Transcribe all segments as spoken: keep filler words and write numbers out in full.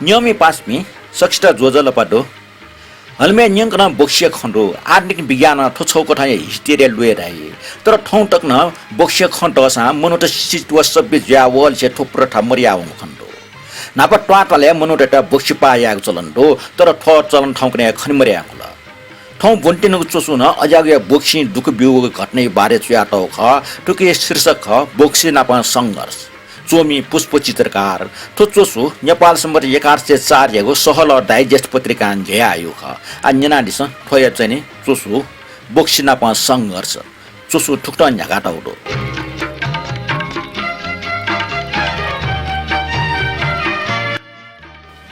न्यंमि पासापिं सकसित ज्वजलपा दु। हलिमय् न्यंकनं बोक्सीया खँ दु। आधुनिक विज्ञानं थ्व छगू कथंया history-य् ल्वय् धाइ। तर थौं तक नं बोक्सीया खँ दःसां मनूत शिक्षित व सभ्य जुया वःलिसे थ्व प्रथा मदयावंगु खँ दु। न्हापा त्वाःतले मनूतय्त बोक्सीपाः यायेगु चलन दु, तर थ्व चलन थौंकन्हय् खने मदयागु खः। थौं ब्वनेत्यनागु च्वसुं नं अज्याःगुया बोक्सीं दुःख ब्यूगु घटनाया बारे च्वयातःगु खः। थुकिया शीर्षक खः बोक्सी नाप संघर्ष। च्वमि पुष्प चित्रकार। थ्व च्वसु नेपाल संवत् एघार सय चार यागु सहलह digest पत्रिकां न्ह्ययाहयागु खः। आः न्यनादिसँ थ्वया चाहिँ नि च्वसु बोक्सी नाप संघर्ष। च्वसु थुकथं न्ह्याकातःगु दु।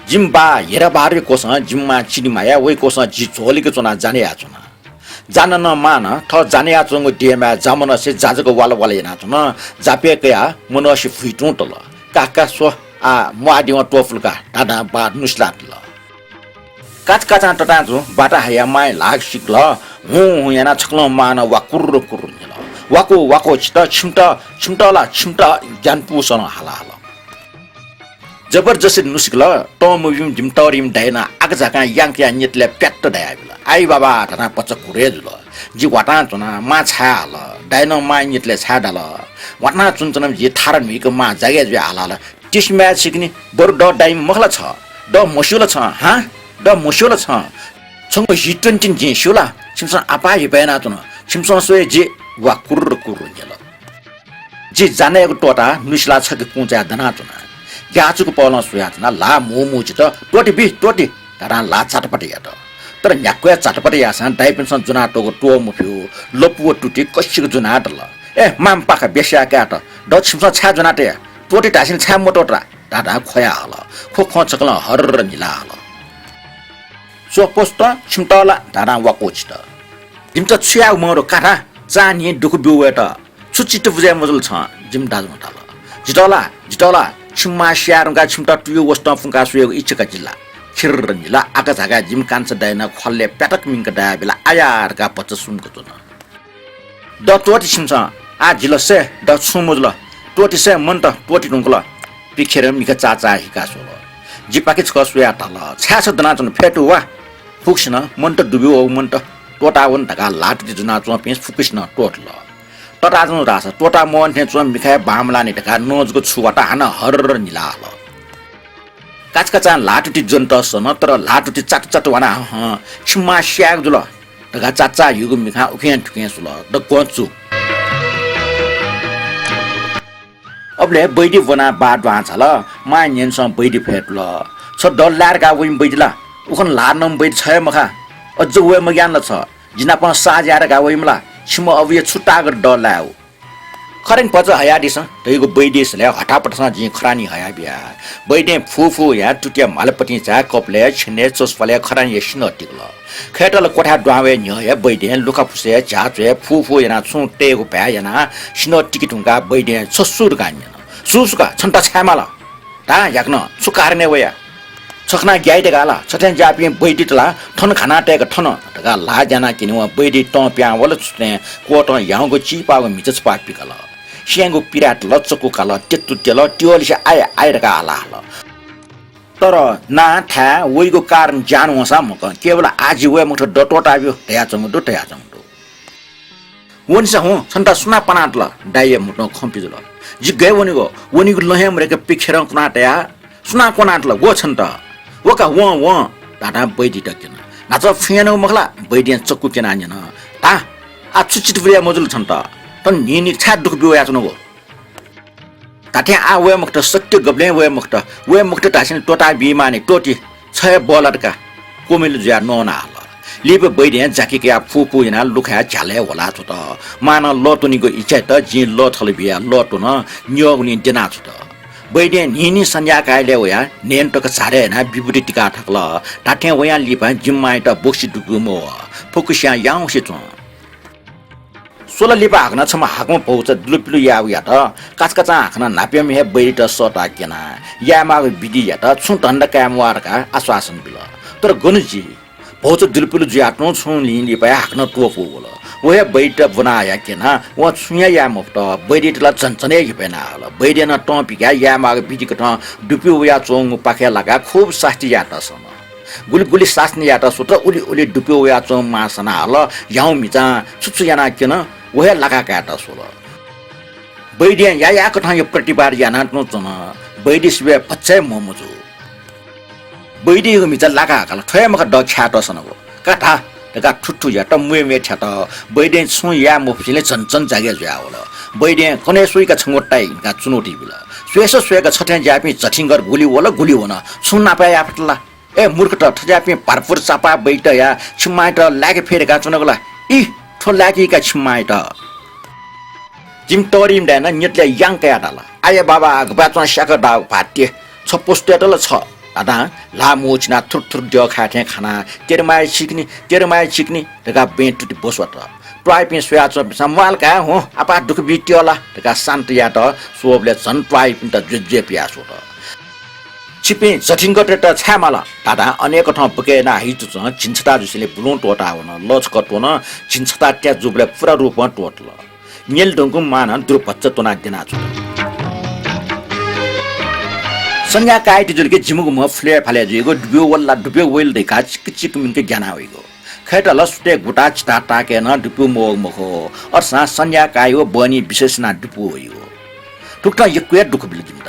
जिमि बाः हेराबहादुरया क्वसं जिमि मां चिनिमाया, वया क्वसं झी झ्वलय् च्वनाः जाने यानाच्वना। जान नं मां नं थः जाने यानाच्वंगु देमाय् जामनसे जा जक वाला वाला यानाच्वन। जापय् कयाः मनसे भुइ तुं तल। का का स्व, आः म्वाःदिवं त्वपुल का धाधां बाः नुसिलातल। काचाकाचां ततां जुं बाता हयाः मांया ल्हाः सिकल। हुँ हुँ यानाः छकलं मां नं वाकुर्र कुर्र न्हिल। वाकु वाकु छित, छिमित, छिमित ला, छिमित ग्यानापुसें नं हाला हल। जबरजस्ती नुसिकल। तं मब्यूम्ह जिमि तःधिम्ह दाइनं आकाझाकां याकनं न्यतलय् प्याट्ट धयाबिल। आइ बाबा धाधां पचा कुरे जुल। जि वातां च्वना, मां छाय् हल? दाइनं मांया न्यतलय् छाय् धाल? वातां च्वनाच्वनाम्ह जि थारा न्हुइक मां जागय् जुयाः हाला हल। तिसिमाय् छिकनि बरु द दाइम्ह मखु ला छ? द म्हस्यू ला छ? हां? द म्हस्यू ला छ? छंगु हि त्वनेत्यन जिं स्यू ला? छिमिसं आपाः हिपा यानाच्वन। छिमिसं स्वये जि वाकुर्र कुर्र न्हिल। जि जानायागु त्वःताः नुसिलाः छखे कुँचाय् दनाच्वना। ग्याःचुक पहलं स्वयाच्वना, ल्हाः मू मू जित त्वःति बी, त्वःति धाधां ल्हाः चातपात यात। तर न्ह्याक्व हे चातपात याःसां दाइपिन्सं ज्वनातःगु त्वःमफिउ लपु व तुति कसिक ज्वनाः धाल। ए मांपाखा बेस्याः कायेत, द छिमिसं छाय् ज्वनातया? त्वःति धाःसा छाय् मत्वःता? धाधां ख्वया हल। ख्व खं छकलं हर्र न्हिला हल। स्व पसुत, छिमित ला धाधां वाकु छित। जिमित छु यायेगु मरु का धा, चान्हिं दुःख ब्यू वयेत। छु चित्त बुझे मजुल छं? जिमि दाजुं धाल। जितः ला, जितः ला, छिमि मां स्याये धुंकाः छिमित तुयु वसतं पुंकाः स्वयेगु इच्छा का जिल ला। खिर्र न्हिला आकाझाकाय् जिमि कान्छा दाइनं ख्वालय् प्यातक मिंक दायाबिल। आया धकाः भचा सुम्क च्वन। द त्वःति छिमिसं, आः जिल सय्, द छुं मजुल। त्वःति सय् मन्त, त्वःति धुंकल। पिखेरं मिखा चाचाः हिका स्वल। जि पाखे छकः स्वयाः धाल, छाय् छ दनाच्वन, फ्यतु वा। फुक्कसिनं मन्त दुब्यू वःगु मन्त, त्वःतावन धकाः ल्हाः तुति ज्वनाच्वंपिं फुक्कसिनं त्वःतल। तताच्वन धाःसा त्वःता मवन थें च्वं मिखाय् बांमलानि धकाः नजुक छु वात हानं हर्र न्हिला हल। काचाकाचां ल्हाः तुति ज्वनेत सन, तर ल्हाः तुति चात चात वानाः हं, छिमि मां स्यायेगु जुल धकाः चाचाः ह्यूगु मिखां उखें थुखें स्वल। दक्वं चुप। अबलय् बैदी ब्वनाः बाः दुहां झाल। मांया न्ह्यःनेसं बैदी फ्यतुल। छ दल लाये धकाः वइम्ह बैदी ला? उखुन्हु ल्हाः नःम्ह बैदी छ हे मखा। अज्ज वये मग्यान ला छ? जि नाप साझ याये धकाः वइम्ह ला? छिम्ह अबुया छु ताकत दल लायेगु? खरें भचा हयादिसँ धइगु बैदी सलय् हथापथसं जिं खरानी हयाबिया। बैदें फुफु यानाः तुतिया म्हालपतिंचाय् कपालय्, छेनय्, चसपालय् खरानीया सिन्हः तिकल। खय्‌तल क्वथाय् दुहां वये न्ह्यः हे बैदें लुखाफुसय् झ्याः च्वय् फुफु यानाः छुं तयेगु भाय् यानाः सिन्हः तिके धुंकाः बैदें छसु धकाः न्यन। सु सु का, छन्त छाय् माल? धां याकनं, छु कारणय् वया? छ खनाः ग्याइ धकाः ला? छथें ज्याःपिं बैदीत ला थन खाना तय्‌क थन धकाः ल्हाः ज्यानाः क्यनेवं बैदी तं पिहां वल। छुथें क्वतं ह्याउँक चिपाःगु म्हिचा छपाः पिकल। स्यंगु पिराय् तल, चकु काल, तेतु त्यल, त्योलिसे आय आय धकाः हाला हल। तर नां थाय् वइगु कारण ज्यान वंसां मखं, केवल आः जि वये मखुत, द त्वःताब्यु धयाच्वंगु दु, धयाच्वंगु दु। वनिसा हुँ, छन्त सुनां पनातल? दाइया म्हुतुं खँ पिजुल। जि गय् वनेगु? वनेगु लँ हे मदय्‌क पिखेरं कुना तया। सुनां क्वनातल? ग्व छन्त? व का, वं, वं धाधां बैदीत क्यन। न्हाचः फुइँ यानागु मखु ला? बैदें चकु क्यनाः न्यन। धां, आः छु चित्त बुझे मजुल छन्त? थन न्हिं न्हिं छाय् दुःख ब्यू वयाच्वनागु? धात्थें आः वये मखुत, सत्य गबलें वये मखुत, वये मखुत धाःसा त्वःता बीमानि, त्वःति, छ हे बल धकाः क्वमिलु जुयाः नवाना हल। लिपा बैदें जाकि कयाः फुफु यानाः लुखाय् झ्यालय् ह्वला छ्वत। मांनं लः त्वनीगु इच्छा यात, जिं लः थल बियाः लः त्वन, न्यःगुलिं द्यना छ्वत। बैदें न्हिं न्हिं सन्ध्याकालय् वयाः न्हय्‌न्हु तक झारे यानाः विभूति तिकाः थकल। धात्थें वयां लिपा जिमि मांयात बोक्सी दुब्यू मवः। फुक्कसियां याउँसे च्वं। स्वला लिपा हाकनं छम्ह हाकम्ह भौचा दुलुपिलु यायेगु यात। काचाकाचां हाकनं न्हापायाम्ह हे बैदीत सःताः क्यनाः यायेमाःगु विधि यात। छुं धन्दा काये म्वाः धकाः आश्वासन बिल। तर गन जुइ? भौचा दुलुपिलु जुयाः तुं छुं लिं लिपा हे हाकनं त्वःपू वल। व हे बैद्यत ब्वना हया क्यना, वं छुं हे याये मफुत। बैद्यत ला झन झन हे हिपय् याना हल। बैद्यं नं तं पिकाः याये माःगु विधिकथं दुप्यू वयाच्वंगु पाखे लाकाः खुब सास्ती यायेत सन। गुलि गुलि सास्ती यायेत स्वत, उलि उलि दुप्यू वयाच्वंगु मां सना हल। ह्याउँ म्हिचां छु छु याना क्यन, व हे लाका कायेत स्वल। बैद्यं या याकथं हे प्रतिवाद याना तुं च्वन। बैद्य सिबय् भचा हे म्हो मजू। बैद्ययागु म्हिचा लाका हाकल, थ्व हे मखा दः ख्यायेत सनागु। का धा धकाः थुथु यात, म्वय् म्वय् थ्यात। बैद्यं छुं याये मफुसेंलि झन झन जागे जुयावल। बैद्यं कन्हय् स्वइका छंगु ताइ धकाः चुनौती बिल। स्वयेस स्वयेका छथें ज्याःपिं झथिंगत गुलि वल, गुलि वन। छुं नापय् याये फत ला? ए मूर्खत, थज्याःपिं भारपुर चापाः बैद्यतया छिमि मांयात लाय्के फय् धकाः च्वनागु ला? इ, थ्व लाय्कीका छिमि मांयात। जिमि तःधिम्ह दाइनं न्यतले यां कयाः धाल, आये बाबा, गपाय् च्वं स्याक दाउ भात्य, छ पशुतय्त ला छ धाधां ल्हाः मुहू चिनाः थुर थुर द्यः खाये थें खानाः, तेरे माया चिकनी, तेरे माया चिकनी धकाः बँय् तुति ब्वस्वत। त्वाःपिं स्वयाच्वंपिन्सं म्वाल का, हुँ, आपाः दुःख बी त्यः ला धकाः शान्त यायेत स्वःबलय् झन त्वाःपिन्त ज्वय् ज्वय् पियाः स्वत। छिपिं झथिंगतय्त छाय् माल धाधां अनेकथं बकय् यानाः हाइचुचं झिंछता जुसेंलि बुलुं त्वःतावन। लः छकः त्वन, झिंछता त्या जूबलय् पूरा रूपं त्वःतल। न्यले धुंकूम्ह मांनं दुरु भचा त्वनाः द्यनाच्वन। संध्या कायेति जुल कि जिमिगु म्ह फुलय् फालय् जुइगु, दुब्यू वल ला दुब्यू वइल धकाः चिक चिक मिंक ग्याना वइगु। खय्त ला सुथय् गुताः चिताः ताके नं दुप्यू मवःगु मखु। अथेसां संध्या कायेगु बहनी विशेष यानाः दुप्यू वइगु। थुकथं यक्व हे दुःख बिल जिमित।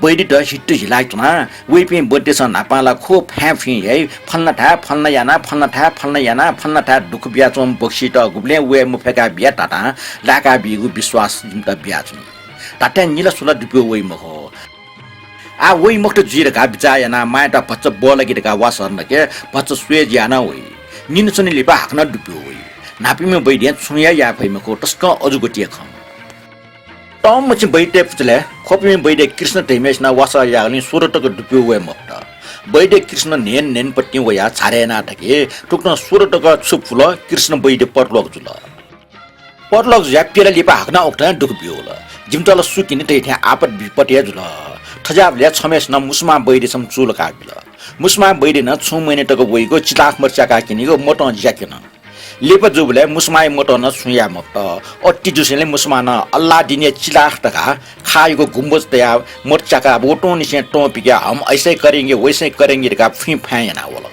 बैद्यत हित हिलाच्वना, वइपिं बैद्यतय्सं न्हापां ला ख्वः फाँय् फुइँ याइ, फलाना थाय् फलाना याना, फलाना थाय् फलाना याना, फलाना थाय् दुःख बियाच्वंम्ह बक्सीत गुबलें वये मफय्का बिया धाधां लाय्का बीगु विश्वास जिमित बियाच्वनी। धात्थें निला सुला दुप्यू वइ मखु। आः वइ मखुत जुइ धकाः बिचाः यानाः मांयात भचा बःलाकी धकाः वासः नके भचा स्वये जुयाः नं वइ। निन्हु च्वने लिपा हाकनं दुप्यू वइ। न्हापांम्ह बैद्यं छुं हे याये फइ मखु, तसकं अजूगतिया खँ। तःमछि बैद्यतय् पुचलय् ख्वपिं बैद्य कृष्ण धइम्हय्सिनं वासः याःगुलिं सोह्र तक दुप्यू वये मफुत। बैद्य कृष्ण न्हय्न न्हय्नपतिं वयाः झारे यानाः धाकी, थुकथं सोह्र तक छु फुल, कृष्ण बैद्य परलोक जुल। परलोक जुयाः प्यला लिपा हाकनं उकथं दुःख ब्यूगु ला। जिमित ला सुकिने तइथें आपत विपत हे जुल। थज्याःबलय् छम्हय्सिनं मुसुमां बैद्यसं चूलाका बिल। मुसुमां बैद्यं छुं महीना तक वइगु चिलाख मत च्याकाः क्यनीगु मतं ज्याक्यन। लिपा जूबलय् मुसुमांया मतं नं छुं याये मफुत। अति जुसेंलि मुसुमां नं अल्लादिनया चिलाख धकाः खाःयागु गुम्बज तयाः मत च्याकाः वतुंनिसें तं पिकाः हम ऐसै करेंगे, वैसै करेंगे धकाः फुइँ फाँय् यानाः वल।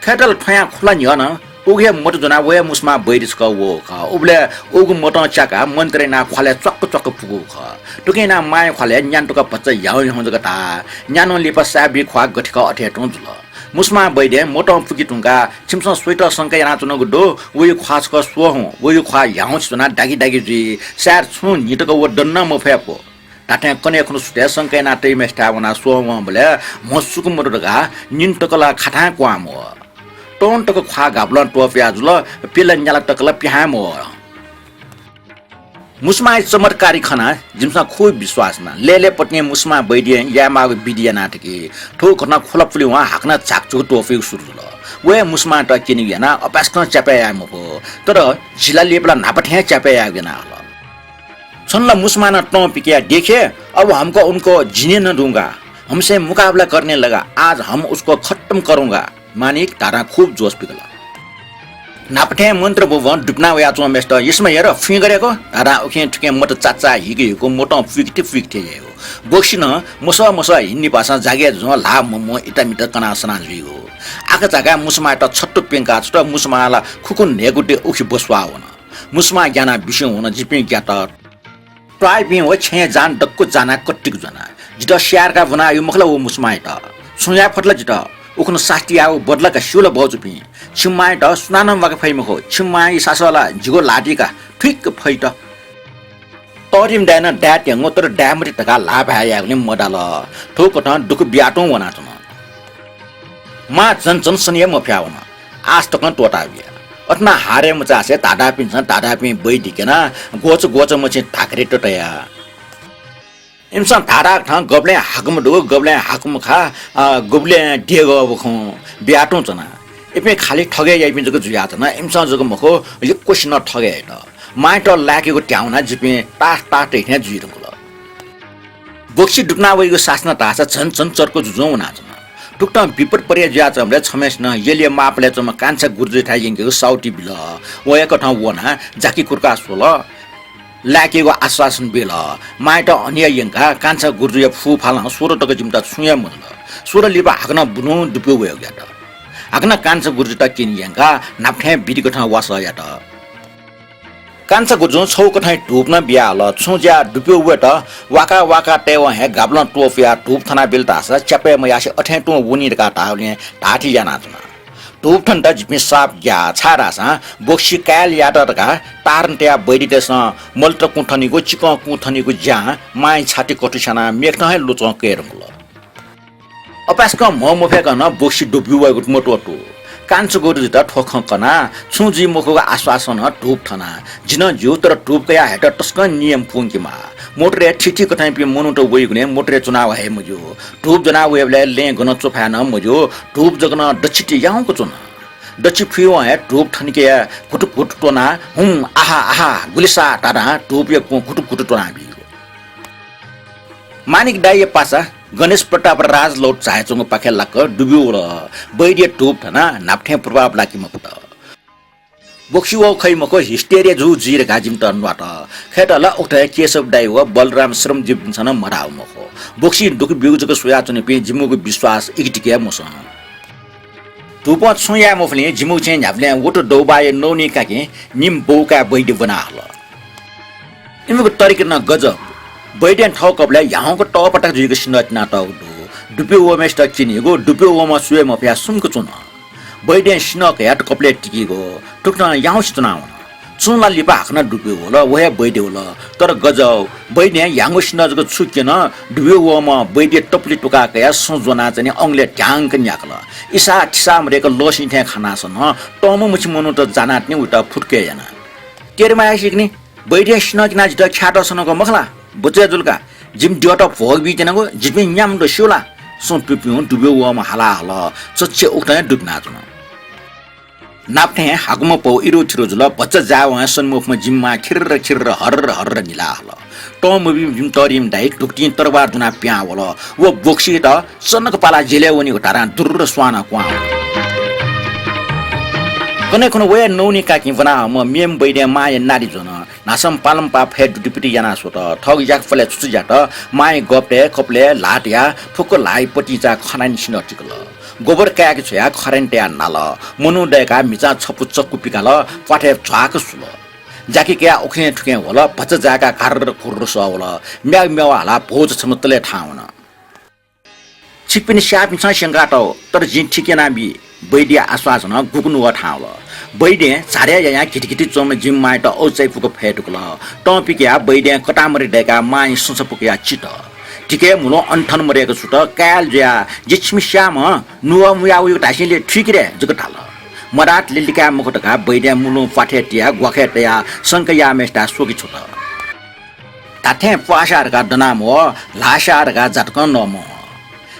खय्त ला थ्वयां खुला न्ह्यः नं उगु हे मत ज्वनाः व हे मुसुमां बैद्य छकः वःगु खः। उबलय् उगु मतं च्याकाः मन्त्र यानाः ख्वालय् च्वाक्क च्वाक्क पुकूगु खः। थुकिं यानाः मांया ख्वालय् न्यान्हु तक भचा ह्याउँ ह्याउँ जक धाः। न्यान्हु लिपा साय् बी ख्वाः गथे खः अथे हे तुं जुल। मुसुमां बैद्यं मतं पुके धुंकाः छिमिसं स्वइत शंका यानाच्वनागु दु, वइ ख्वाः छकः स्वः हुँ, वइ ख्वाः ह्याउँसे च्वनाः दागी दागी जुइ, साय् छुं न्हि तक व दन नं मफय् फु। धात्थें कन्हय् खुन्हु सुथय् शंका याना तइम्हय्सिथाय् वनाः स्वः वंबलय् म्ह सुकू मदु धकाः निन्हु तक ला खाथां क्वहां मवः। तं तक ख्वाः घाबलं त्वपुया जुल, प्यला न्याला तक ला पिहां मवः। मुसुमांया चमत्कारी खनाः जिमिसं खुब विश्वास याना। लय्‌लय्‌पतिं मुसुमां बैद्यं यायेमाःगु विधि याना थकी। थुकथं ख्वला पुले वं हाकनं झाकझुक त्वपुइगु सुरु जुल। व हे मुसुमांत क्यनीगु यानाः अपाय्सकं च्यापय् याये मफु। तर झिला लिपा ला न्हापा थें च्यापय् यायेगु याना हल। छन्हु ला मुसुमानं तं पिकयाः, देखे, अब हमको उनको जीने न दूंगा, हमसे मुकाबला करने लगा, आज हम उसको खत्म करूंगा, मानिक धाधां खुब जोश पिकल। न्हापा थें मन्त्र ब्वब्वं दुपिना वयाच्वंम्हय्सित, यसमा हेर, फुइँ गथे खः धाधां उखें थुखें मत चाचा हिक हिक मतं पुइके थें पुइके थें याइगु। बक्सीनं मसः मसः हिन्दी भाषां जागे जुं ल्हाः मम्वं इतामिता कनाः सना जुइगु। आकाझाकाय् मुसुमांयात छत्तु प्यंका छ्वत, मुसुमां ला खुखुं न्हय्गु दँय् उखे ब्वस्वाः वन। मुसुमां ग्यानाः बिस्युं वन, जिपिं ग्यात। त्वाःपिं व छेँय् जान दक्व जानाः कत्तिक ज्वना। जितः स्याये धकाः ब्वनाः यु मखु ला व मुसुमांयात। छुं याये फत ला जितः? उखुन्हु सास्ती यायेगु बदला का, स्यू ला भाजुपिं? छिमि मांयात सुनानं म्वाके फइ मखु। छिमि मांया सासः ला जिगु ल्हातिइ का, थुइक फइत। तःधिम्ह दाइनं दाये त्यंगु, तर दाये मते धकाः ल्हाः भाय् यायेगुलिं मदाल। थुकथं दुःख बियातुं वनाच्वन। मां झन झन सने हे मफयावन। आश तकं त्वःताबिया। अथे नं हारय् मचासे धाधापिन्सं धाधापिं बैद्य क्यनाः ग्वःचा ग्वःचा मछि धाकरेत तया। इमिसं धाधाकथं गबलें हाकम दु, गबलें हाकम खः, अ, गुबलें देगः बखं बियातुं च्वना। इपिं खालि ठगय् याइपिं जक जुयाच्वन, इमिसं जक मखु, यक्वसिनं ठगय् यात। मांयात लाय्केगु त्याहुना जिपिं तास तास तइथें जुइ धुंकल। बक्सी दुपिना वइगु सासना धाःसा झन झन चर्को जुजुं वनाच्वन। थुकथं विपद परे जुयाच्वंबलय् छम्हय्‌सिनं यलया माःपलय् च्वंम्ह कान्छा गुरुजुयाथाय् यंकेगु साउति बिल। वय्‌कलं थन वनाः जाकि कुर्का स्वल। लाय्‌केगु आश्वासन बिल। मांयात अन हे यंकाः कान्छा गुरुजुया फुफालं स्वदँ तक जिमित छुं हे मजल। स्वदँ लिपा हाकनं बुलुं दुप्यू वयेगु यात। हाकनं कान्छा गुरुजुयात क्यने यंकाः न्हापा थें विधिकथं वासः यात। कान्छा गुरुजुं छगू कथंया धूप नं बियाहल। छुं ज्या दुप्यू वयेत वाका वाका तयेवं हे गाबलं त्वपुयाः धूप थनाबिल धाःसा च्यापय् मयासें अथें तुं वनी धकाः धाःबलय् धाःथें यानाच्वन। धूप थनेत जिपिं साप ग्याः, छाय्‌धाःसा बोक्सी काय्‌ल यायेत धकाः तारं तयाः बैद्यतय्‌सं मलुत कुं थनीगु, चिकं कुं थनीगु ज्यां मांया छाति कथुस्यानाः मेकथं हे लुचं कये धुंकल। अपाय्‌सकं म्हो मफय्‌कं नं बोक्सी दुप्यू वयेगु मत्वःतू। कान्छा गुरुजुयात थ्व खँ कनाः छुं जुइ मखुगु आश्वासनं धूप थना। जि नं ज्यू, तर धूप कयाः हयेत तसकं नियम पूवंकेमाः। मोटरय् थीथी कथंपिं मनूत वइगुलिं मोटरय् च्वनाः वये मज्यू। धूप ज्वनाः वयेबलय् लँय् गनं च्वफाये नं मज्यू। धूप जक नं दच्छि ति याउँक च्वन। दच्छि फुइवं हे धूप थनिके घुटुक घुटुक त्वनाः हुँ, आहा, आहा, गुलि साः धाधां धूपया कुं घुटुक घुटुक त्वनाबीगु। मानिक दाइया पासा गणेश प्रताप राजलौट झायाच्वंगु पाखे लाक्क दुब्यू वल। बैद्यया धूप थनाः न्हापा थें प्रभाव लाके मफुत। बोक्सी वःगु खइ मखु, hysteria जू जुइ धकाः जिमित न्वात। खय्‌त ला उकथं हे केशव दाइ व बलराम श्रमजीवपिन्सं नं मधाःगु मखु। बोक्सी दुःख ब्यूगु जक स्वयाच्वनीपिं जिमिगु विश्वास इकतिके हे मसं। धूपं छुं याये मफुलिं जिमिगु छेँय् न्ह्याबलें वतु दौबाया नौनी काकिं निम्ह बौकाय् बैद्य ब्वना हल। इमिगु तरिका नं गजब। बैद्यं थःगु कपालय् ह्याउँक तःपाता जुइक सिन्हः तिनातःगु दु। दुप्यू वःम्हय्‌सित क्यनीगु, दुप्यू वःम्ह स्वये मफयाः सुम्क च्वन। बैद्यं सिन्हः कयाः कपालय् तिकीगु, थुकथं याउँसे च्वनावन। छुं ला लिपा हाकनं दुप्यू वल, व हे बैद्य वल। तर गजब, बैद्यं ह्याउँगु सिन्हः जक छु क्यन, दुप्यू वःम्ह बैद्य तपुलि तुका कयाः सँ ज्वनाच्वनी, अंगलय् ध्याङ्क न्याकल। इसा थिसा मदय्‌क लःसिं थें खानाः सन, तःम्ह मछि मनूत जानातिनि, वयात फुतुके याना। तेरे माया सिकनि, बैद्यं सिन्हः किनाः जितः ख्यातः सनक मखु ला? बचय् जुल का। जिमि द्यःत भोग बीत्यनागु जिपिं न्याम्ह दु स्यू ला? सँ पिपिं दुब्यू वःम्ह हाला हल। चच्छि उकथं हे दुबिनाच्वन। नाप थें हाकुम्ह पौ इरु थिरु जुल। भचा जायेवं हे सने मफुम्ह जिमि मां खिर्र खिर्र हर्र हर्र निला हल। तं मबीम्ह जिमि तःधिम्ह दाइ धुकुतिं तरवार दुनाः पिहां वल। व बोक्सीत सनक पालाः जेलय् वनीगु धारां दुर्र स्वानाः क्वहां वल। कन्हय् खुन्हु वया नौनी काकिं ब्वनाहःम्ह मेम्ह बैद्यं मांया नारि ज्वन। न्हासं पालंपाः फय् दुतिपुति याना स्वत। थःगु याकफलय् छुचु ज्यात। मांया गःपतय् कपालय् ल्हाः तयाः फुक्क ल्हाःया पतिंचा खरानी सिन्हः तिकल। गोबर काय्‌के छ्वयाः खरानी तयाः न्हाल। मनू दय्‌काः म्हिचां छपु चक्कु पिकाल, प्वाथय् झ्वाक सुल। जाकि कयाः उखें थुखें ह्वल, भचा जाय्‌काः घार्र घुर्र सः वल। म्याग म्यावा हालाः भौचा छम्ह तलय् थाहां वन। छिकपिनि स्याःपिन्सं स्यंकातःगु, तर जिं ठीक यानाबी। बैद्यया आश्वासनं गुकु नुगः थाहां वल। बैद्यं झारय् यायां घितिघिति च्वंम्ह जिमि मांयात औचाइ फुक्क फय् दुकल। तं पिकयाः बैद्यं कतामरि दय्‌काः मांया सँ छपु कयाः चित। धिकय् म्हुलुं अनथन मदय्‌क सुत। काय्‌ल जुयाः जि छिमि स्याःम्ह नुगः मुया वइगु धासेंलि थुइकि रे जक धाल। मदात लिलिकाये मखु धकाः बैद्यं मुलुं प्वाथय् तियाः ग्वाखय् तयाः संका याःम्हय्‌सिथाय् स्वके छ्वत। धात्थें प्वाःसा धकाः दनाम्ह, ल्हाःसा धकाः जातकं नःम्ह।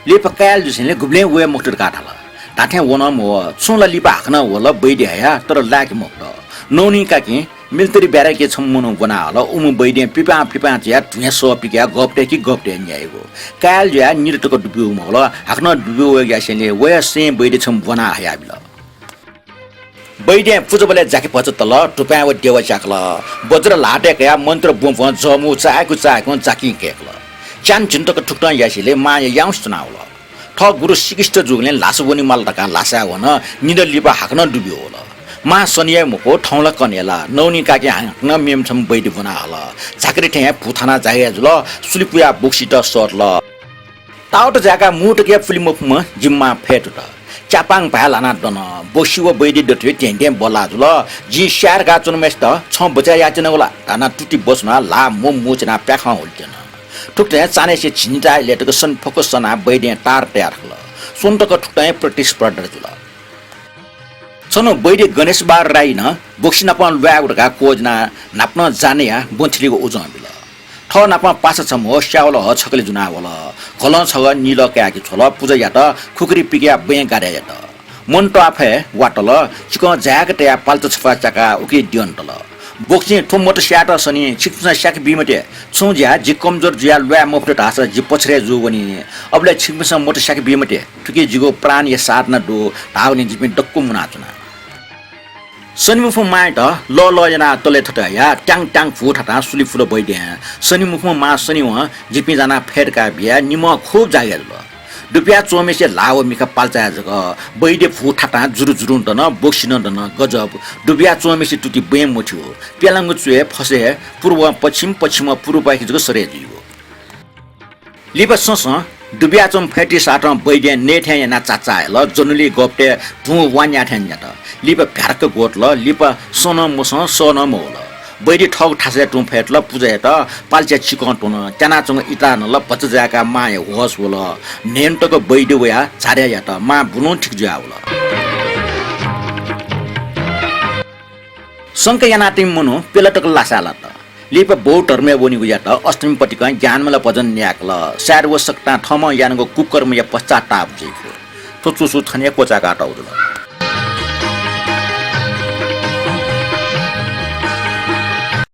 लिपा काय्‌ल जुसेंलि गुबलें वये मखुत धकाः धाल। धात्थें वनम्ह, छुं ला लिपा हाकनं वल, बैद्य हयाः, तर लाय्‌के मफुत। नौनी काकिं मिलितरी ब्यारेकय् छम्ह मनू ब्वना हल। उम्ह बैद्यं पिपां पिपां चयाः धुँया सः पिकयाः गःपतय् कि गःपतय् न्याइगु। काय्‌ल जुयाः निदँ तक दुब्यू मवल। हाकनं दुब्यू वयेगु यासेंलि वया सें बैद्य छम्ह ब्वना हयाबिल। बैद्यं पुजाबलय् जाकि भचा तल, धुपाँय् व देवा च्याकल। बज्र ल्हातय् कयाः मन्त्र ब्वंब्वं जःमू चाय्‌कू चाय्‌कुं जाकिं कय्‌कल। च्यान्हु झिन्हु तक थुकथं यासेंलि मांया याउँसे च्वना वल। थः गुरु सिकिस्त जूगुलिं ल्हासा वनेमाल धकाः ल्हासाय् वन, निदँ लिपा हाकनं दुब्यू वल। मां सने याइ मखु, थौं ला कने ला। नौनी काकिं हाकनं मेम्ह छम्ह बैद्य ब्वना हल। झाकरि थें भू थानाः जाया जुल, सुलि पुयाः बोक्सीत सःतल। ताःत जाय्‌काः मू तक हे पुले मफुम्ह जिमि मां फय् दुत। च्यापांग भाय् ल्हानाः दन। बोक्सी व बैद्य दथुइ धेंधें बल्लाः जुल। जिं स्याये धकाः च्वनाम्हय्‌सित छं बचय् यायेत्यनागु ला? धानाः तुति बछुनाः ल्हाः मू मू च्वनाः प्याखं हुलित्यन। थुकथं चान्हय्‌सिया झिंनिता इलय् तक सने फक्व सनाः बैद्यं तार तयाः थकल। स्वन्हु तक थुकथं हे प्रतिस्पर्धा जुल। छन्हु बैद्य गणेशबहादुर राईं बोक्सी नाप ल्वायेगु धकाः क्वःजिनाः न्हापां जानेया ब्वंथिलिगु उजं बिल। थः नाप पासा छम्ह स्यावल हः छकलि जुना वल। घलं छगः निलः काय्‌के छ्वल, पुजा यात, खुकुरी पिकयाः बँय् गाधय् यात। मन त्वाःफय् वातल, चिकं जाय्‌क तयाः पाल्चा छफा च्याकाः उकी द्यन तल। बोक्सिं थ्व मत स्यायेत सनि, छिकपिन्सं स्याके बी मते। छुं ज्या जि कमजोर जुयाः ल्वाये मफुत धाःसा जि पछ्याः जू वनी। अबलय् छिकपिन्सं मत स्याके बी मते। थुकी जिगु प्राणया साधना दु धाःगुलिं जिपिं दक्व मुनाच्वना। सनिमुखम्ह मांयात लः लः यानाः तले थत हयाः त्याङ त्याङ भू थातां सुलि फुल बैद्यं। सनिमुखम्ह मां सनिवं जिपिं जानाः फय् धकाः बियाः निम्हं खुब जागय् जुल। दुबिया च्वंम्हेसिया ल्हाः व मिखा पाल्चाय् जक। बैद्य भू थातां जुरु जुरुं दन, बोक्सिनं दन, गजब। दुबिया च्वंम्हेसिया तुति बँय् मथ्यू। प्यलांगु च्वय् फसय् पूर्वं पश्चिम, पश्चिमं पूर्वपाखे जक सरय् जुइगु। लिपा संसं दुबियाच्वंम्ह फय्‌तय् साथं बैद्यं नये थें यानाः चाचाः हल। जनुलिइ गःपतय् भुं वान्या थें न्यात। लिपा भ्यारक्क ग्वतल। लिपा सं नं मसं, सः नं मवल। बैद्य थःगु थासय् तुं फय्‌तल। पुजा यात। पाल्चाय् चिकं त्वन। त्यानाच्वंगु इताः नल। भचा जाय्‌काः मांया होश वल। न्हय्‌न्हु तक बैद्य वयाः झारे यात। मां बुलुं ठीक जुयावल। शंका यानातःम्ह मनू प्यला तक लासाय् लात। लिपा बौद्ध धर्मय् वनीगु यात। अष्टमी पतिकं ज्ञानमाला भजन न्यायेकल। सायद व सकतां थःम्हं यानागु कुकर्मया पश्चाताप जुइगु। थ्व च्वसु थन हे क्वचाय्‌कातःगु जुल।